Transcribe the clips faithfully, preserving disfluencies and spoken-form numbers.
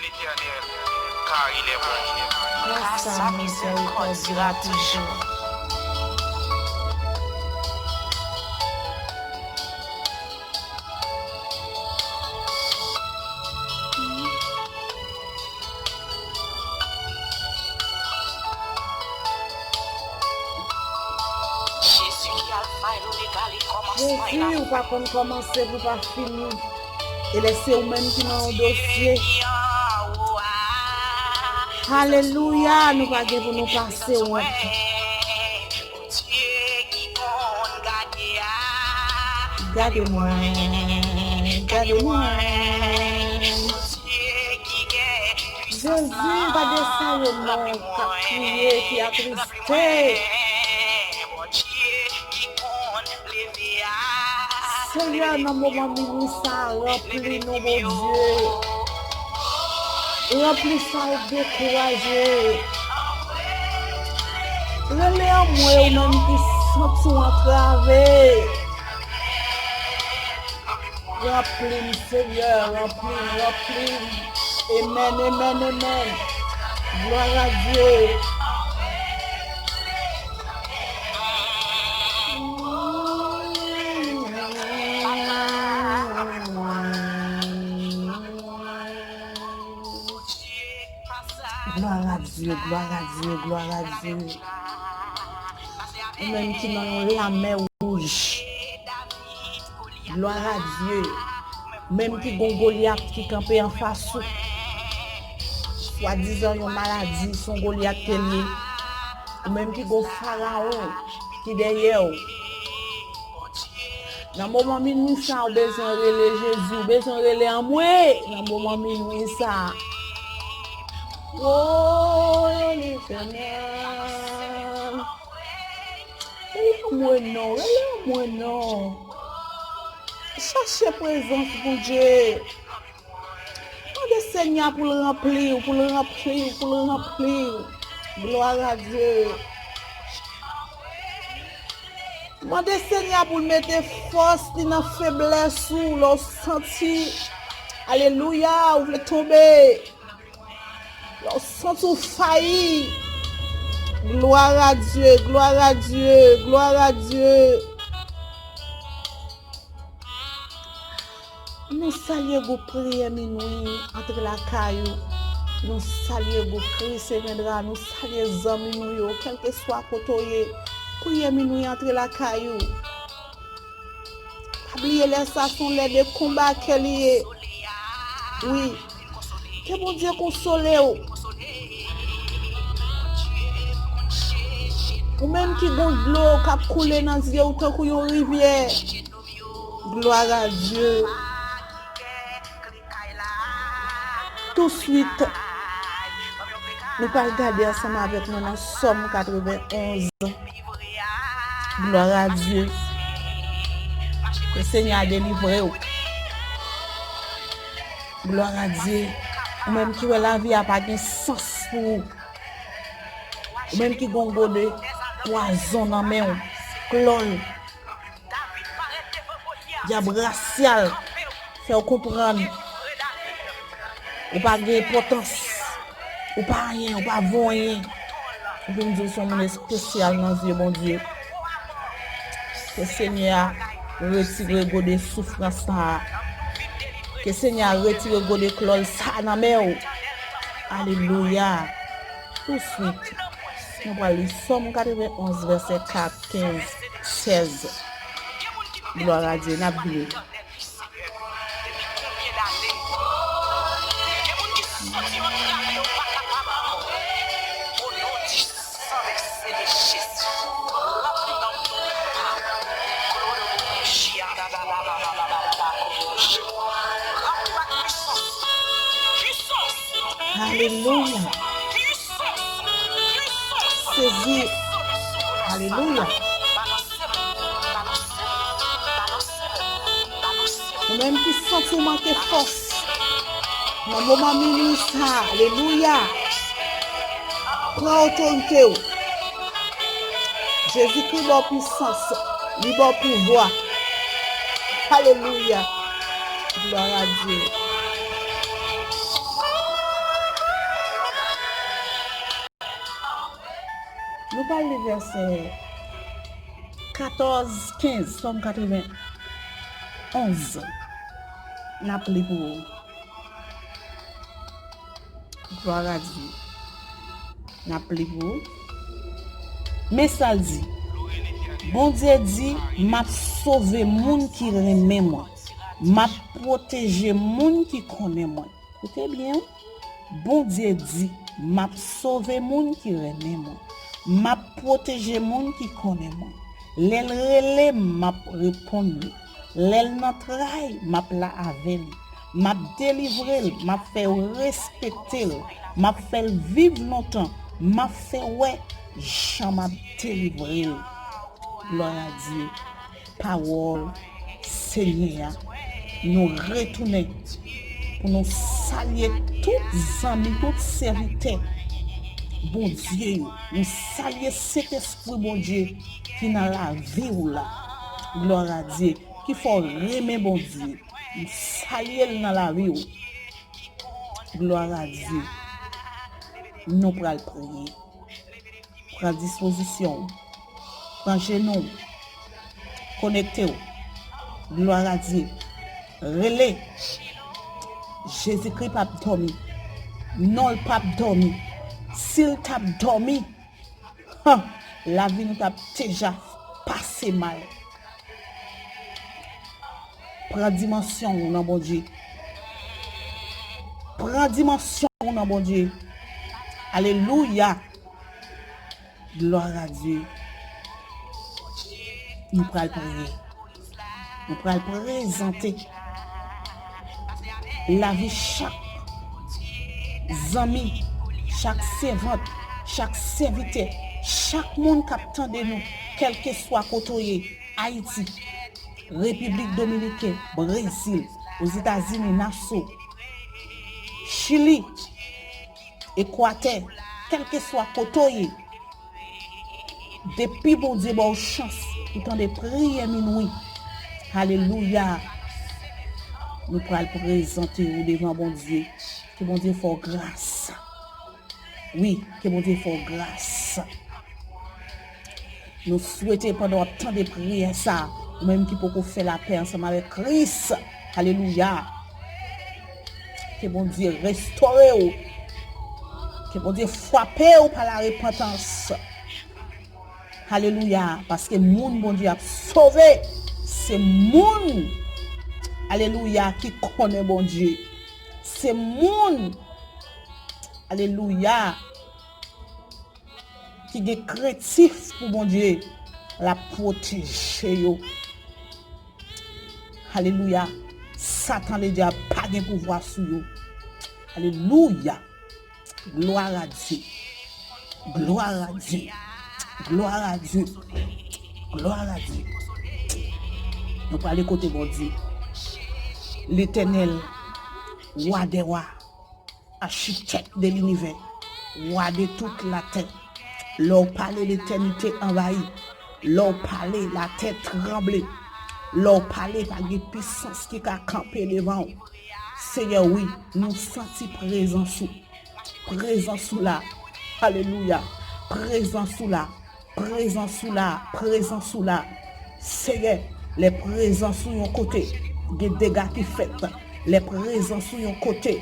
L'Éternel, car il est bon. Grâce à miséricorde dira toujours. Jezi, ou pa konn kòmanse pou pa fini. E lè se ou menm ki nan yon dosye. Alelouya, nou pa gen pou nou pase wont. Gade mwen, gade mwen. Jezi, pa desale non, k ap kriye, ki atriste. Senyè, nan moman minwi sa a, ranpli nou, Bondye. Ranpli sa ou dekouraje. Rele anmwe ou menm ki santi w antrave. Ranpli m, Senyè, ranpli m, ranpli m. Amen, amen, amen. Gloire à Dieu. Gloire à Dieu, gloire à Dieu, gloire à Dieu. Ou menm ki nan yon lamè wouj. Gloire à Dieu. Ou menm ki gon Golyat ki kanpe anfas ou. Swadizan yon maladi, se yon Golyat ke l ye. Ou menm ki gon Farawon ki dèyè w. Nan moman minwi sa, ou bezwen rele Jezi, ou bezwen rele anmwe nan moman minwi sa. O Letènèl, rele anmwe non, rele anmwe non. Chache prezans Bondye. Mande Senyè pou l ranpli w, pou l ranpli w, pou l ranpli w. Gloire à Dieu. Mande Senyè pou l mete fòs li nan feblès ou, lè w santi, alelouya, ou vle tonbe. Lè w santi w fayi. Gloire à Dieu, gloire à Dieu, gloire à Dieu. Nou salye gwoup priyè minwi antre lakay ou. Nou salye gwoup Kris e Vendra. Nou salye zanmi nou yo, kèlkeswa kote w ye. Priyè minwi antre lakay ou. Pa bliye lè sa se yon lè de konba ke li ye. Wi. Ke Bondye konsole w. Ou menm ki gon dlo k ap koule nan zye w tankou yon rivyè. Gloire à Dieu. Touswit, nou pral gade ansanm avèk mwen nan Sòm katrevenn onz. Gloire à Dieu. Ke Senyè a delivre w. Gloire à Dieu. Ou menm ki wè lavi a pa gen sans pou ou. Ou menm ki gon gode pwazon nan men w. Klòl. Dyab rasyal fè w konprann ou pa gen enpòtans, ou pa anyen, ou pa vo anyen. Epi m di w se yon moun espesyal nan zye Bondye. Ke Senyè a retire gode soufrans sa a. Ke Senyè a retire gode klòl sa a nan men w. Alelouya. Touswit, nou pral li Sòm katrevenn onz, vèsè kat, kenz, sèz. Gloire à Dieu, n ap vini. Alelouya. Sezi. Alelouya. Ou menm ki santi w manke fòs nan moman minwi sa, alelouya. Pran otorite w. Jezikri ba w pwisans, li ba w pouvwa. Alelouya. Gloire à Dieu. Nou pral li vèsè katòz, kenz, Sòm katreven onz. N ap li pou ou. Glwa a Dye. N ap li pou ou. Men sa l di. Bondye di, "M ap sove moun ki renmen mwen. M ap pwoteje moun ki konnen mwen." Koute byen, wi. Bondye di, "M ap sove moun ki renmen mwen. M ap pwoteje moun ki konnen mwen. Lè l rele m, m ap reponn li. Lè l nan tray, m ap la avè li. M ap delivre l, m ap fè yo respekte l. M ap fè l viv lontan. M ap fè wè jan m ap delivre l." Glwa a Dye. Pawòl Senyè a. Nou retounen pou nou salye tout zanmi, tout sèvitè Bondye yo. Nou salye Sentespri Bondye ki nan lavi w la. Glwa a Dye. Ki fè w renmen Bondye. Nou salye l nan lavi w. Glwa a Dye. Nou pral priye. Pran dispozisyon w. Pran jenou w. Konekte w. Glwa a Dye. Rele. Jezikri p ap dòmi. Non l p ap dòmi. Si l t ap dòmi, han, lavi nou t ap deja pase mal. Pran dimansyon w nan Bondye. Pran dimansyon w nan Bondye. Alelouya. Glwa a Dye. Nou pral priye. Nou pral prezante lavi chak zanmi, chak sèvant, chak sèvitè, chak moun k ap tande nou, kèlkeswa kote w ye, Ayiti, Repiblik Dominiken, Brezil, Ozetazini, Naso, Chili, Ekwatè, kèlkeswa kote w ye, depi Bondye ba w chans pou tande priyè minwi, alelouya, nou pral prezante w devan Bondye. Ke Bondye fè w gras. Wi, ke Bondye fè w gras. Nou swete pandan w ap tande priyè sa, ou menm ki poko fè lapè ansanm avèk Kris, alelouya, ke Bondye restore w, ke Bondye frape w pa larepantans. Alelouya, paske moun Bondye ap sove, se moun, alelouya, ki konnen Bondye. Se moun, alelouya, ki gen krentif pou Bondye, l ap pwoteje yo. Alelouya. Satan ledyab pa gen pouvwa sou yo. Alelouya. Glwa a Dye. Glwa a Dye. Glwa a Dye. Glwa a Dye. Nou prale kote Bondye. Letènèl, Wa dè wa, Achitèk de linivè, Wa de tout latè. Lè w pale, letènite anvayi. Lè w pale, latè tranble. Lè w pale, pa gen pisans ki ka kanpe devan w. Senyè, wi, nou santi prezans ou. Prezans ou la. Alelouya. Prezans ou la. Prezans ou la, prezans ou la. Senyè, lè prezans ou yon kote, gen dega ki fèt. Lè prezans ou yon kote,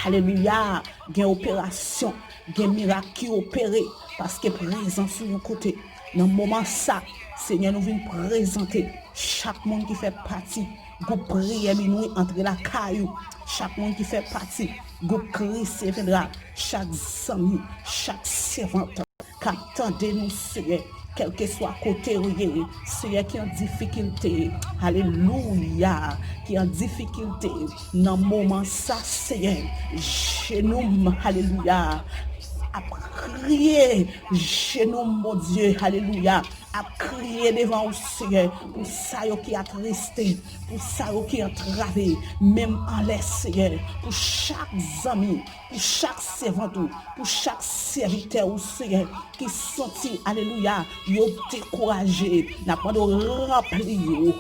alelouya, gen operasyon, gen mirak ki opere, paske prezans ou yon kote. Nan moman sa, Senyè, nou vin prezante chak moun ki fè pati gwoup priyè minwi antre lakay ou. Chak moun ki fè pati gwoup Kris revyendra, chak zanmi, chak sèvant k ap tande nou, Senyè, kèlkeswa kote yo ye, Senyè, ki an difikilte, alelouya, ki an difikilte nan moman sa, Senyè, jenou m, alelouya, ap kriye, jenou m, Bondye, alelouya, ap kriye devan ou, Senyè, pou sa yo ki atriste, pou sa yo ki antrave, menm anlè, Seyè, pou chak zanmi, pou chak sèvant ou, pou chak sèvitè ou, Seyè, ki santi, alelouya, yo dekouraje. N ap mande w ranpli yo,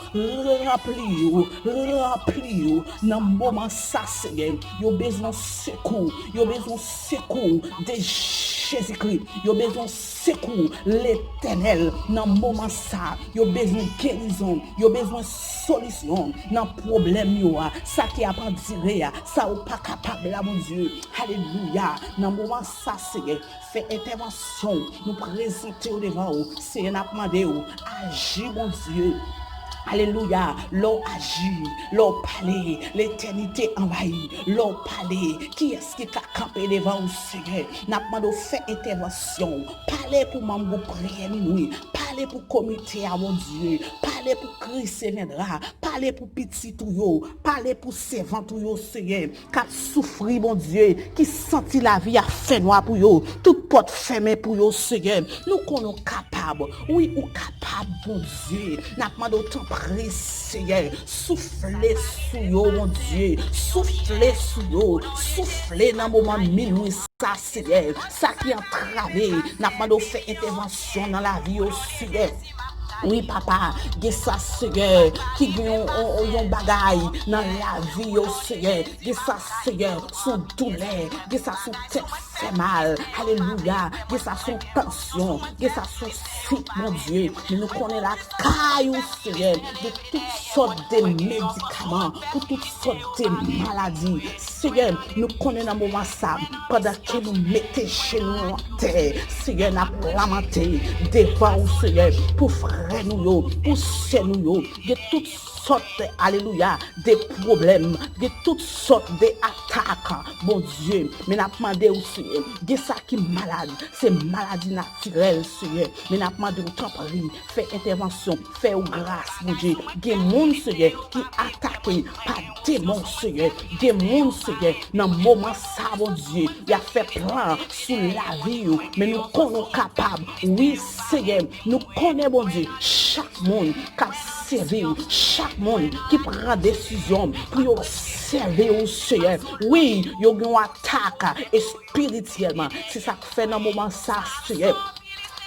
ranpli yo, ranpli yo. Nan moman sa, Seyè, yo bezwen sekou, yo bezwen sekou de Jezikri. Yo bezwen sekou, Letènèl, nan moman sa. Yo bezwen gerizon, yo bezwen solisyon nan pwoblèm yo a, sa ki ap andire a, sa yo pa kapab la, Bondye. Alelouya. Nan moman sa, Seyè, fè entèvansyon w. Nou prezante w devan ou. Seyè, n ap mande w, aji, Bondye. Alelouya. Lè w aji, lè w pale, letènite anvayi. Lè w pale, kiyès ki ka kanpe devan ou, Seyè? N ap mande w fè entèvansyon w. Pale pou manm gwoup priyè minwi. Pale pou komite a, Bondye. Pale pou Christ Viendra. Pale pou pitit ou yo. Pale pou sèvant ou yo, Seyè, k ap soufri, Bondye, ki santi lavi a fènwa pou yo. Tout pòt fèmen pou yo, Seyè. Nou konnen w kapab. Wi, ou kapab, Bondye. N ap mande w, tanpri, Seyè, soufle sou yo, Bondye. Soufle sou yo. Soufle nan moman minwi sa, Seyè. Sa ki antrave, n ap mande w fè entèvansyon nan lavi yo, Seyè. Wi, papa, gen sa, Seyè, ki gen yon, yon, yon bagay nan lavi yo, Seyè. Gen sa, Seyè, se yon doulè. Gen sa, se yon tèt fè mal. Alelouya. Gen sa, se yon tansyon. Gen sa, se yon sik, Bondye. Men nou konnen lakay ou, Seyè, de tout sòt de medikaman, pou tout sòt de maladi. Seyè, nou konnen nan moman sa, pandan ke nou mete je nou atè, Seyè, n ap lamante devan ou, Seyè, pou frè nou yo, pou sè nou yo, gen tout sòt, alelouya, de pwoblèm, gen tout sòt de atak, Bondye. Men n ap mande ou, Seyè, gen sa ki malad, se maladi natirèl, Seyè. Men n ap mande ou, tanpri, fè entèvansyon, fè yo gras, Bondye. Gen moun, Seyè, ki atake pa demon, Seyè. Gen moun, Seyè, nan moman sa, Bondye, y ap fè plan sou lavi yo. Men nou konnen w kapab. Wi, Seyè, nou konnen, Bondye, chak moun k ap sèvi w, chak moun ki pran desizyon pou yo sèvi w, Seyè. Wi, yo gen yon atak espirityèlman. Se sa k fè nan moman sa, Seyè,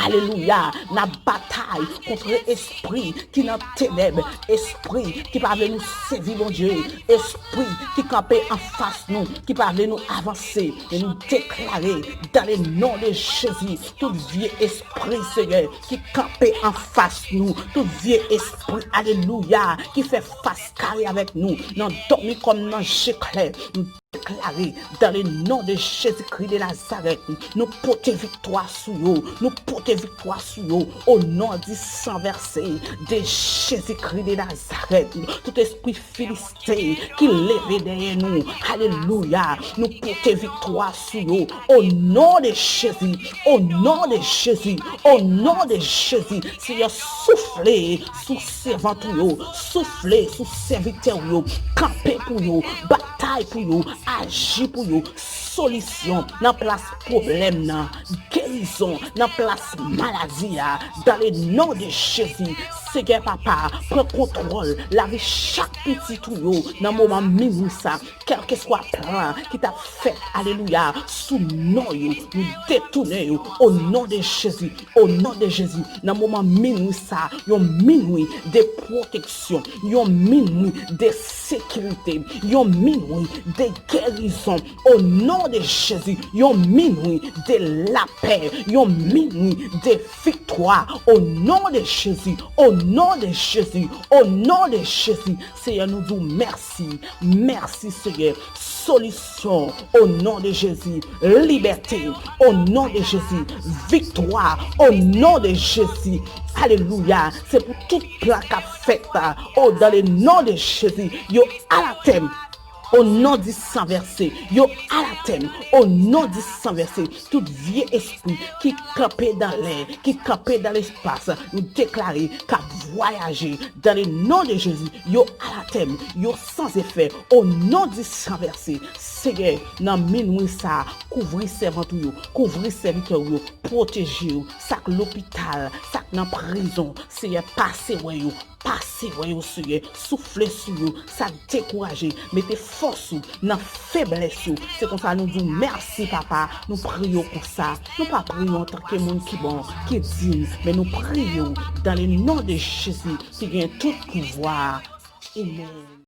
alelouya, n ap batay kont espri ki nan tenèb, espri ki pa vle nou sèvi Bondye, espri ki kanpe anfas nou, ki pa vle nou avanse. E nou deklare, dans le nom de Jésus, tout vye espri, Seyè, ki kanpe anfas nou, tout vye espri, alelouya, ki fè fas kare avèk nou, nan dòmi kòm nan je klè, nou deklare, dans le nom de Jésus-Christ de Nazareth, nou pote viktwa sou yo, nou pote viktwa sou yo, au nom du sang versé de Jésus-Christ de Nazareth. Tout espri Filiste ki leve dèyè nou, alelouya, nou pote viktwa sou yo, au nom de Jésus, au nom de Jésus, au nom de Jésus. Seyè, soufle sou sèvant ou yo, soufle sou sèvitè ou yo, kanpe pou yo, batay pou yo, aji pou yo, solisyon nan plas pwoblèm nan, gerizon nan plas maladi a, dans le nom de Jésus. Seyè papa, pran kontwòl lavi chak pitit ou yo nan moman minwi sa, kèlkeswa plan ki t ap fèt, alelouya, sou non yo, nou detounen yo, au nom de Jésus. Au nom de Jésus, nan moman minwi sa, yon minwi de pwoteksyon, yon minwi de sekirite, yon minwi de gerizon. Au nom de Jésus, yon minwi de lapè, yon minwi de viktwa. Au nom de Jésus, au nom de Jésus, au nom de Jésus. Seyè, nou di w mèsi. Mèsi, Seyè. Solisyon, au nom de Jésus. Libète, au nom de Jésus. Viktwa, au nom de Jésus. Alelouya. Se pou tout plan k ap fèt, o, dans le nom de Jésus, yo anatèm. Au nom du sang versé, yo anatèm. Au nom du sang versé, tout vye espri ki kanpe dan lè, ki kanpe dan lespas, nou deklare k ap vwayaje, dans le nom de Jésus, yo anatèm, yo san efè. Au nom du sang versé, Seyè, nan minwi sa, kouvri sèvant ou yo, kouvri sèvitè ou yo, pwoteje yo, sa k lopital, sa k nan prizon, Seyè, pase wè yo, Pase wè yo, Seyè, soufle sou yo, sa k dekouraje, mete fòs ou nan feblès yo. Se konsa nou di w mèsi, Papa. Nou priye w konsa. Nou pa priye w antanke moun ki bon, ki diy, men nou priye w dans le nom de Jésus ki gen tout pouvwa. Amen.